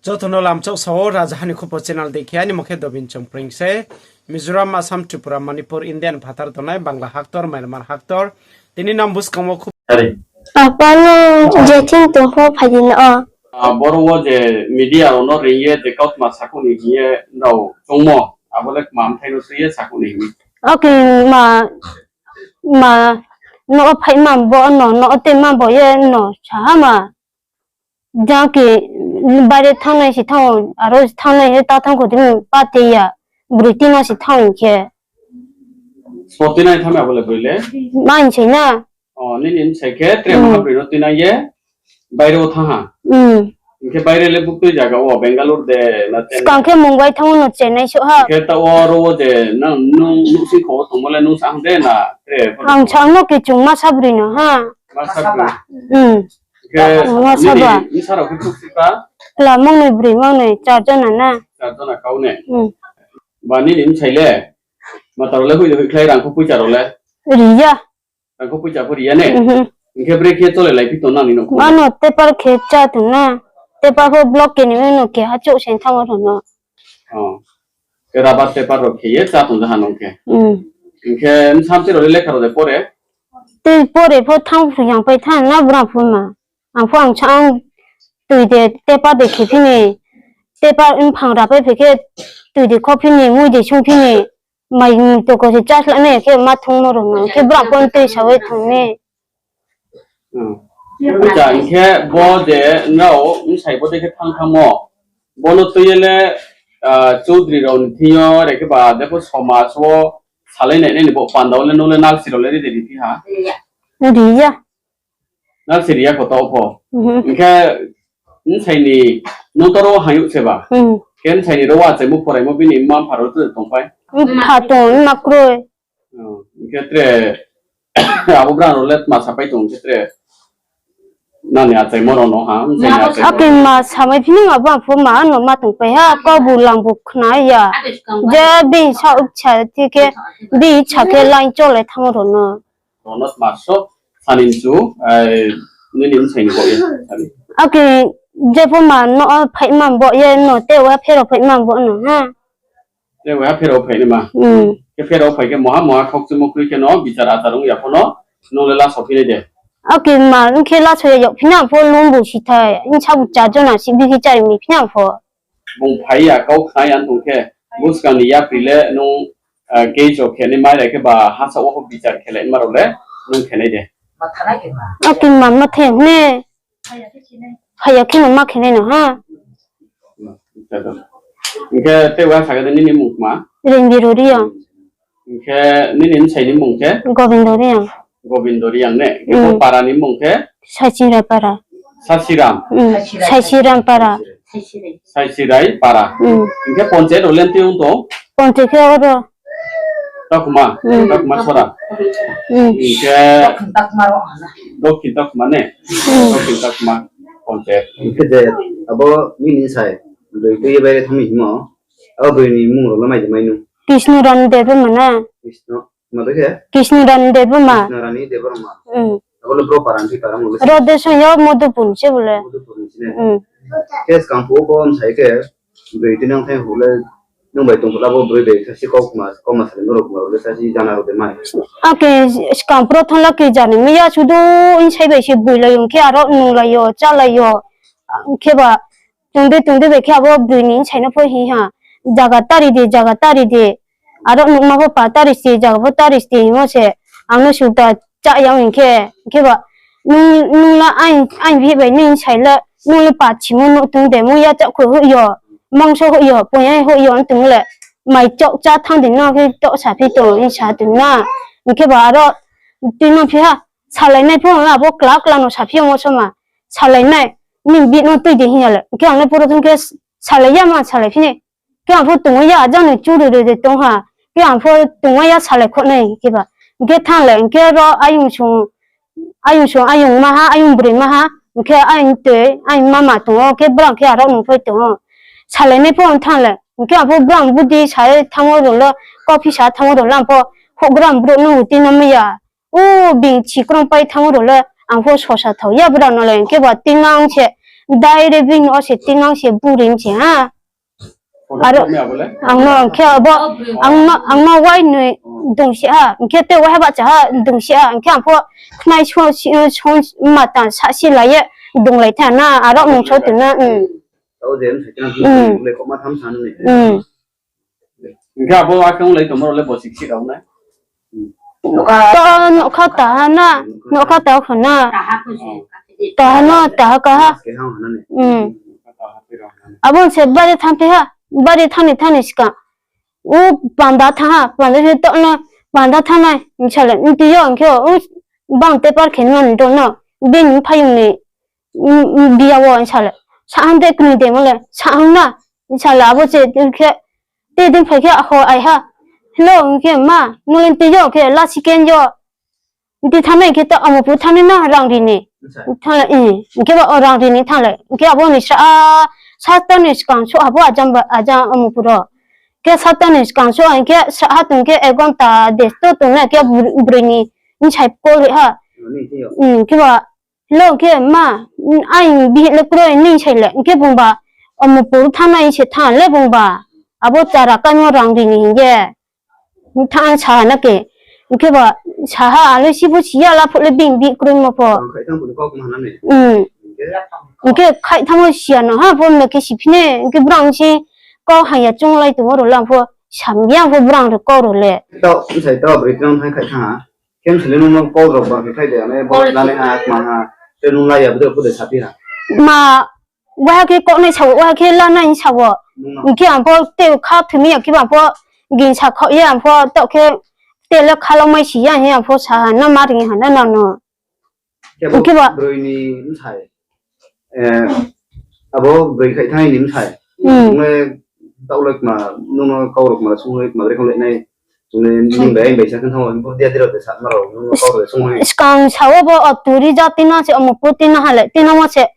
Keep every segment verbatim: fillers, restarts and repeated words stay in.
Joto no lamchouh sao, Rajaha ni Khupo channel dei khe, aini mung khe Dobin Chongpreng se. Mizoram, Assam, Tripura, Manipur, India ni phathar tongnai, Bangla haktor, Myanmar haktor. Tini nang buskang wo khup- Are. Apa no je thing tong pho phai di no. Ah, boro wo je media rao no reing ye je kautma sakhouh ni hing ye nrao choungmo, abo le kma mthai no tui ye sakhouh ni hing. Oke, ma, ma, no phai ma bo no, no te ma bo ye no, sa ha ma. Jang khe baire thanngnai se thanng, aro thanngnai se ta thanng kho di, pa te ya, broi tina se thanng khe. Spo tuinai thanng ya bo le broi le? Ma hing sai na. O, nini bsai khe tre maha broi no tuinai ye baire wo thanng ha. Hing khe baire le buktui zaga wo, Bangalore de na Chennai? Skang khe Mumbai thanng no Chennai souh ha. Hing khe taoh wo aro wo je nang nung nuhsing kho wo tongmo le nung sa hang de na tre? Ang sa no khe chung masa broi no ha. Masa broi. Khe masa nini ba. Bsa rao khe khruhsih pa? Kla mangnoi broi mangnoi, char jona na. Char jona kau ne? Ba nini bsai le? Ma taro le hoih de hoihkhlai rangkho poicha rao le? Ri ya. Rangkho poicha pho ri ya ne? Hing khe brekhe chole laiphi tong nang ni nouh? Ano tepar khe chá tong na. Tepar pho block keni no keha chouh se thanng wo rao no. O. Khe rubber tepar rao khe ye chá tong jaha nung khe. Hing khe bsa mtui rao le lekha rao de pore? Tui pore pho thanng phu yang pai thanng na bra phu ma. Ang pho ang sa ang tui de tepar de khe phi ni. Tepar mphang rapai phi khe tui de kho phi ni, mui de sung phi ni. Mai mui toko se chá sla nai khe ma thungmo rao no. Khe bra pho tui sa ye thung ni. Acha, hing khe bo je nrao bsai bo de khe thanng thanngmo, bo no tui ye le, ah, choudri rao ni thing yo, are khe ba de pho somaj wo salai nai nai ni bo panda wo le nung le nalsi rao le ri de ri phi ha? Ri ya. Nalsi ri ya kho taoh pho. Hing khe bsai ni nung toro hang youh se ba? Khe bsai ni ro wa achaimo phoraimo bini mma mpha rao tre tongpai? Mpha tong, mma kroi. Hing khe tre abo brang rao le tma sapai tong khe tre? Nani achaimo rao no ha, bsai ni achaimo. Ake ma samai phi ni abo ang pho ma no ma tongpai ha, kaubu langbu khna ya. Je bini sa ukcha thi khe, bini sa khe line chole thanng rao no. Rao no tma so sani chu, ai, nini bsai ni bo ye sani. Ake je pho ma no phai ma bo ye no, te wa pherao phai ma bo no ha. Te wa pherao phai ni ma. Khe pherao phai khe moha moha khokchumo kroi khe no bichar achar ong ya pho no, nung le lasao phi nai de? Ake ma, ong khe lasao ya yag phi ni ang pho lungbu sithai, bsa bu char jona si bikhe chari mi phi ni ang pho. Bung phai ya kau khna ya tong khe, buskang ni yapri le nung, ah, case rao khe nai mai ra khe ba hasa wo pho bichar khe lai ma rao le nung khe nai de? Ake ma, ma the ne. Phai ya khe no ma khe nai no ha. Hing khe te wa sa khe de nini mung kma? Rengbiro Reang. Hing khe nini bsai ni mung khe? Gobindo Reang. Gobindo Reang ne? Hing khe bo para ni mung khe? Sasiram para. Sasiram? Sasiram para. Saisirai para. Hing khe panchayat rao le tui ong tong? Panchayat khe oro. Takuma, Takuma sora. Hing khe Dokhin Takuma ne? Dokhin Takuma panchayat. Hing khe je abo nini bsai broi tui ye baire thanng mi hingmo, abo broi ni mung rao le mai de mai nu? Krishna Rani Debbarma na. Krishna. Ma tui khe? Krishna Rani Debbarma. Krishna Rani Debbarma. Abo le bro para ni para mo le? Ro de song yo Madhupur ni se bo le. Madhupur ni se ne? Khe skang phuh bo bsai khe broi tuinang thai houh le, nung bai tong houh le abo broi bai tha si kau kma, kau ma salai no rao kma rao le sa si jana rao de mai. Ake skang pro thanng la khe jani mi ya sudu bsai bai se boilai yo, hing khe aro nunglai yo, chálai yo. Hing khe ba tongdei tongdei bai khe abo broi ni bsai no pho hing ha, zaga tari di, zaga tari di. Aro nungma pho pa tari si, zaga pho tari si hingmo se, ang no suda chá ya hing khe, hing khe ba, nung, nung la aini, aini bihih bai nini bsai le, nung le pa chimo nuh tong de, mui ya chakhu hoih yo, mangso hoih yo, poyai hoih yo, tong le, mai chok chá thanng di no khe toh saphi tong, hing sa tong na. Hing khe ba aro, tuinang phi ha, salai nai pho abo kla kla no saphi yo mo soma, salai nai, nini bihih no tui di hing ya le, hing khe ang le poro tong khe, salai ya ma salai phi ni. Khe ang pho tongwai ya, jang ni churi ri de tong ha. Khe ang pho tongwai ya salai khoh nai khe ba. Hing khe thanng le, hing khe ro ayung sung, ayung sung, ayung ma ha, ayung broi ma ha. Hing khe ayung toi, ayung mama tong ou, khe brang khe aro nung phai tong ou. Salai nai pho thanng le, hing khe ang pho brang budi sa ye thanngmo rao le, kauphi sa thanngmo rao le, ang pho houhgra brouh no tui no mai ya. O bini chikrong pai thanngmo rao le, ang pho sosa thao ya brao no le, hing khe ba tuinang se, Direct bini o se tinang se buri se ha. Aro ang no khe abo, ang no, ang no wai noi dungsi ha, hing khe te wai ha bahcha ha dungsi ha, hing khe ang pho khnai so, so, so, ma tang sa si lai ye dunglai tha na, aro mung so tong na, um. Tao je, um, sai khe ang, um, le koma tham sa ni. Um. Hing khe abo akhe onglai tongmo rao le bo sik sik rao na. To nokha taha na, nokha taha kho na. Taha no, taha kaha. Abo se bari thanngphi ha, bari thanng ni thanng ni skang. O panda thanng ha, panda se to no, panda thanng nai, hing sa le, nti yo, hing khe o, bang te par khe nman do no, bini mphaiyong ni, biya wo, hing sa le, sahang de kni de mo le, sahang na, hing sa le, abo se, hing khe, te din phai khe, aho ai ha, hello, hing khe, ma, nung le nti yo, khe, last second yo, nti thanng nai khe to Amopur thanng nai na rang ri ni. Thanng le, hing khe ba o rang ri ni thanng le. Hing khe abo ni sra, sata ni skang so abo ajang ba, ajang Amopur o. Khe sata ni skang so hing khe sra ha tong khe ek ghonta desto tong na khe broi ni bsai call ri ha. Hing khe ba, hello, hing khe ma, aini bihih le kroi ni sai le. Hing khe bung ba, Amopur thanng nai se thanng le bung ba. Abo chara kaimo rang ri ni hing ye. Thanng sa ha na khe. Hing khe ba sa ha, ang le sibo si ya la phuh le bini bihih kroimo pho. Hing khe khaih thanngmo si ya no ha pho, mne khe si phi ne, hing khe brang si kau hang ya chounglai tongmo rao le ang pho, sam ya pho brang rao kau rao le. Tao, bsai tao, broi tang thanng khaih thanng ha. Khe bsai le nung no kau rao ba khe khaih de, ang le bo lanai ha, kma ha, te nung la ya, bo de, bo de sa phi ha. Ma, Waha khe kaunai sa wo, waha khe lanai sa wo. Hing khe ang pho te kha thoi mi ya khe ba ang pho gingsa khaoh ye ang pho taoh khe te le kha lamai si ya hing ye ang pho sa ha, no ma ring ha na nang no. Hing khe ba broi ni bsai, abo broi khaih thanng ni bsai. Nung le taoh le kma, nung no kau rao kma sung le kma bre kha le nai. Chung le nung bai, bai sa khe thanng wo, bo dia dei rao de sa ma rao, nung no kau rao sung le. Skang sa wo bo, o turi ja tina se, Amopur tina ha le, tina mo se,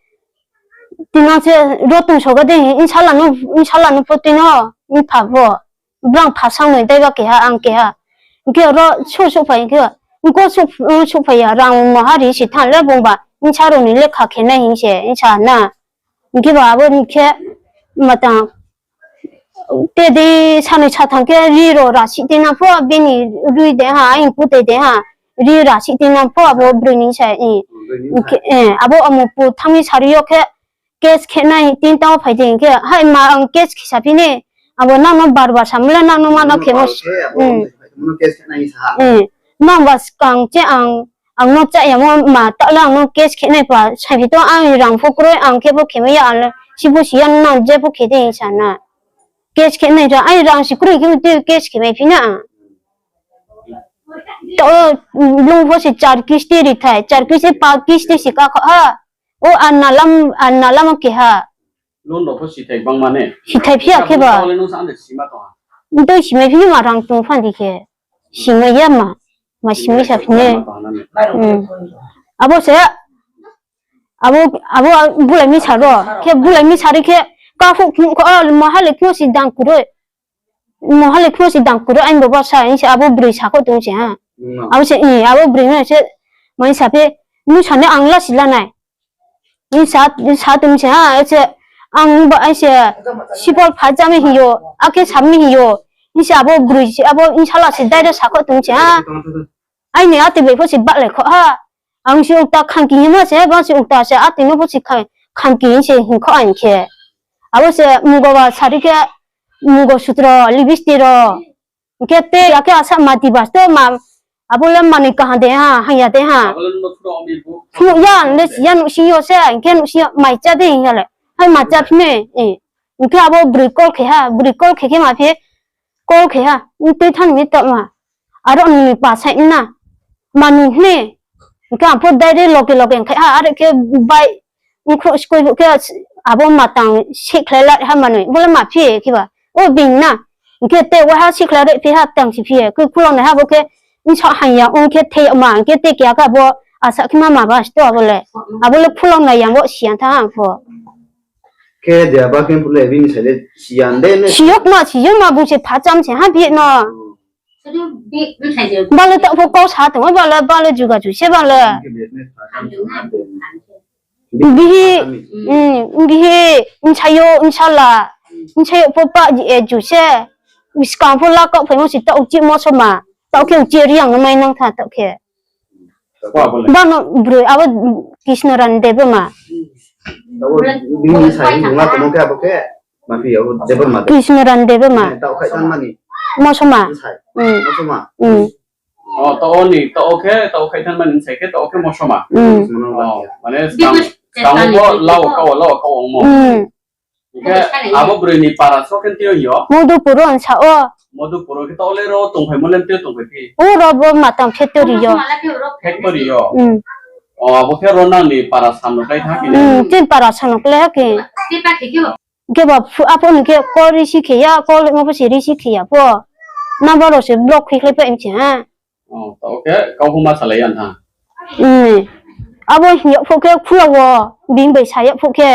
tina se, ro tong soga de, bsala no, bsala no pho tina, mpha bo. Brang phasang noi daiba keha, ang keha. Hing khe ro suh suh phai khe, hing khe suh, suh phai ya, rang maha ri si thanng le bung ba, bsa rao ni lekha khe nai hing se, bsa na. Hing khe ba abo ni khe, ma tang, te dei sanoi satham khe ri rao rasi tina pho, bini rui de ha, aini putoi de ha, ri rasi tina pho, abo broi ni sa, abo Amopur thanng mi sari yo khe, case khe nai tin tang wo phai di hing khe, hai ma ang case khe sa phi ni, abo nang no bar bar sa mo le nang no ma no khe mo. Nang ba skang che ang, ang no cha yamo ma taoh le ang no case khe nai pa, sa phi to ang rang pho kroi, ang khe pho khe mai ya, ang le si pho si ya, nang je pho khe di hing sa na. Case khe nai ra, ai rang si kroi khe mo tei case khe mai phi na. Taoh, lung pho se char kisti ri thai, char kisti pa kisti si ka kho ha. O, a nalam, a nalam keha. Loan rao pho sithai bangma ne? Sithai phi ya khe ba. Ntoi simai phi ni ma rang tong phan di khe. Simai ya ma. Ma simai sa phi ne. Abo se, abo, abo bulai mi sa ro. Khe bulai mi sa ri khe, ka phuh phnuh kho, o, maha le khno si dang kuro. Maha le khno si dang kuro, aini bo ba sa, hing se abo broi sa kho tong se ha. Abo se, abo broi no se, mai sa phi, nung sa ne ang la si la nai. Sa tong se ha, se, ang ba, ai se, sipol pha cha mi hing yo, akhe sa mi hing yo, hing se abo broi se, abo bsala se direct sa kho tong se ha. Aini ati bai pho se bahlai kho ha. Ang se ukta khamki hingmo se, bang se ukta se, ati no pho se khamki hing se hing kho aini khe. Abo se mugo ba sari khe, mugo sutro, lipstick ro. Hing khe te ya khe asa mati bas to ma, abo le manoi kaham de ha, hang ya de ha. Phnuh ya, le si ya nuhsing yo se, hing khe nuhsing yo mai cha de hing ya le. Hai ma cha phi ne, hing khe abo broi call khe ha, broi call khe khe ma phi, call khe ha, tui thanng mi taoh ma. Aro nini pa sai na, manoi hne, hing khe ang pho direct loge loge hing khe ha, are khe bai, Nkhruh skoi bu khe abo ma tang sihkhlai la ha manoi, bo le ma phi khe ba. O bini na. Hing khe te waiha sihkhlai ri phi ha tang si phi ye. Khe khulongnai ha bo khe bsaoh hang ya ong khe thei yag ma, hing khe te keha khe abo asa khe ma ma ba sto abo le. Abo le khulongnai ya bo si ya tha ang pho. Khe de aba khe le bini sai le si ya de ne. Si yok ma, si yok ma bung se pha cham se ha bi no. Ba le taoh pho kau sa tong, ba le, ba le juga ju se ba le. Bihi, bihi, bsayouh, bsala, bsayouh pho pa, e, ju se. Skang pho la kaoh phaimo se taoh chih mosoma. Taoh khe uchih Reang no mai nang tha taoh khe. Bano broi abo Krishnaran Debbarma. Krishnaran Debbarma. Mosoma. Taoh ni, taoh khe, taoh khaithanmani bsai khe, taoh khe mosoma. Mane skang, skang wo bo lao kau, lao kau ongmo. Hing khe abo broi ni para so khe tei yo? Modupur wo bsa ou. Modupur wo khe taoh le ro tongphaimo le tei tongphai phi? O ro bo matang factory yo. Factory yo? O, abo khe ro nang ni para sam no klái tha khe? Chini para sam no klái ha khe. Khe ba phu-, aphuh ni khe call receive khe ya, call mo pho se receive khe ya pho. Number rao se block khe khlai pai mi se ha. Taoh khe kau pho ma salai ya tha. Abo hing yag phuh khe khula wo, bini bai sa yag phuh khe.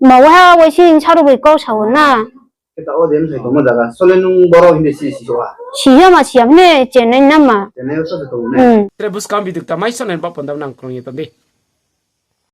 Ma wa ha waisi bsa rao bai kau sa wo na. Khe taoh wo je bsai tongmo zaga, sole nung boro hing de si, si so ha? Si ya ma si ya mne, Chennai nama. Chennai wo so se tong ne? Tre buskang video ta mai so nai ba panda nang krung ye tong di.